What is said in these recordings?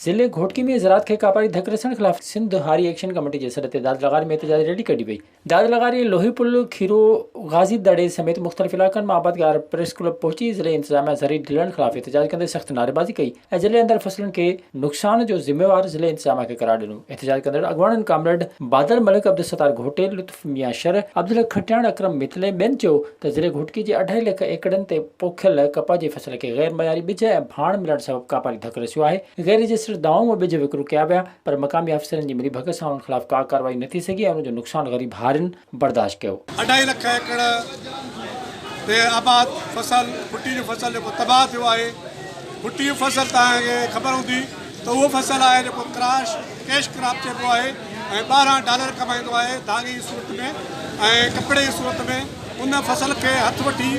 ضلعي گهوٽڪي ۾ زراعت کي ڪاپاري ڌڪ رسڻ خلاف سنڌ هاري ايڪشن ڪميٽي جي سڏ تي داد لغاري ۾ احتجاجي ريلي ڪڍي وئي. داد لغاري، لوهي پل، کيرو، غازي دڙي سميت مختلف علائقن مان آبادگار پريس ڪلب پهچي ضلعي انتظاميا زرعي ڊيلرن خلاف احتجاج ڪندي سخت نعريبازي ڪئي ۽ ضلعي اندر فصلن کي نقصان جو ذميوار ضلعي انتظاميا کي قرار ڏنو. احتجاج ڪندڙ اڳواڻن ڪامريڊ بادل ملڪ، عبدالستار گهوٽي، لطف ميان شر، عبدالحق کٽياڻ، اڪرم متلي ٻين چيو ته ضلعي گهوٽڪي جي اڍائي لک ايڪڙن تي پوکيل ڪپهه جي فصل کي غير معياري ٻج ۽ ڀاڻ ملڻ سبب ڪاپاري ڌڪ رسيو آهي، غير رجسٽرڊ دوائون ۽ ٻج وڪرو ڪيا ويا پر مقامي آفيسرن جي ملي ڀڳت سان انهن خلاف ڪا ڪارروائي نه ٿي سگهي ۽ ان جو نقصان غريب هارين برداشت ڪيو. اڍائي لک ايڪڙ تي آباد فصل ڦٽي جو فصل جيڪو تباهه ٿيو آهي، ڦٽي جو فصل توهان کي خبر هوندي ته اهو فصل آهي جيڪو ڪراش ڪيش ڪراپ چئبو آهي ۽ 12 ڊالر ڪمائيندو آهي ڌاڳي جي صورت ۾ ۽ ڪپڙي جي صورت ۾ ان فصل کي هٿ وٺي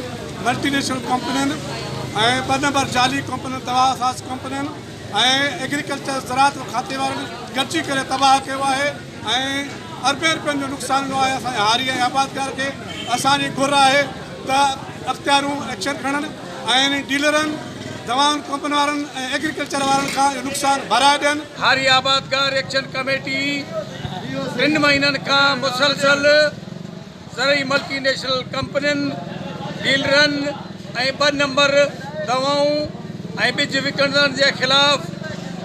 ملٽي نيشنل ڪمپنين ۽ ٻه نمبر جعلي ڪمپنين دوا ساز ڪمپنين ۽ ايگريڪلچر زراعت کاتي وارن گڏجي ڪري تباهه ڪيو آهي ۽ اربين روپين جو نقصان ڏنو آهي اسان جي هاري ۽ آبادگار کي اسان جي گهر آهي ته اختيارون ايڪشن کڻن ۽ انهن ڊيلرن، دوائن ڪمپنين وارن ۽ ايگريڪلچر وارن کان اهو نقصان ڀرائي ڏين. هاري آبادگار ايڪشن ڪميٽي ٽن مهينن کان مسلسل زرعي ملٽي نيشنل ڪمپنين، ڊيلرن ۽ ٻه نمبر دوائون ۽ ٻج وڪڻندڙن جي خلاف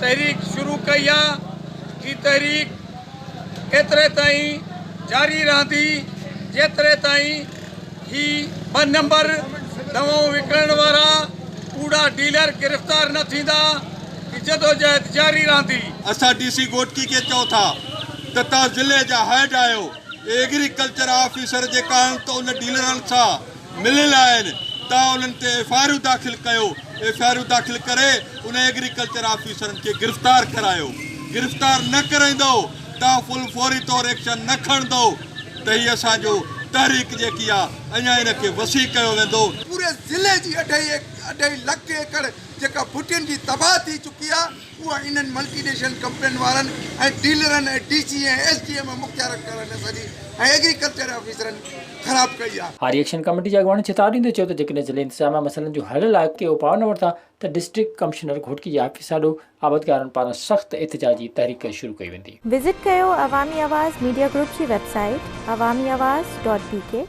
تحريڪ شروع ڪئي آ، هي تحريڪ ايتري تائين جاري رهندي جيتري تائين هي ٻه نمبر دوائون وڪڻڻ وارا ڪوڙا ڊيلر گرفتار نه ٿيندا هي جدوجهد جاري رهندي. اسان ڊي سي گهوٽڪي کي چئون ٿا ته توهان ضلعي جا هيڊ آهيو ايگريڪلچر آفيسر جيڪا آهن ته ان ڊيلرن سان مليل آهن توهان انهن تي ايف I آرون داخل ڪيو ايف I آرون داخل ڪري ان ايگريڪلچر آفيسرن کي گرفتار ڪرايو گرفتار نه ڪرائيندؤ توهان فل فوري طور ايڪشن نه کڻندؤ ته هي اسان جو تحريڪ جيڪي آ اڃا ان کي وسيع ڪيو ويندو. پوري ضلعي جي اڍائي لک ايڪڙ جيڪا ڦٽين جي تباهه ٿي چڪي آ اها انهن ملٽي نيشنل ڪمپنين وارن ۽ ڊيلرن ۽ D C ۽ S D M ۽ مختيارڪارن اسان جي ۽ ايگريڪلچر آفيسرن خراب ڪئي آ. هاري ايڪشن ڪميٽي جي اڳواڻن چتاء ڏيندي چيو ته جيڪڏهن ضلعي انتظاميا مسئلن جو حل لاء ڪي اپاء نه ورتا ته ڊسٽرڪٽ ڪمشنر گهوٽڪي جي آفيس آڏو آبادگارن پاران سخت احتجاجي تحريڪ شروع ڪئي ويندي. وزٽ ڪيو عوامي آواز ميڊيا گروپ جي web site Awami Awaz dot B K.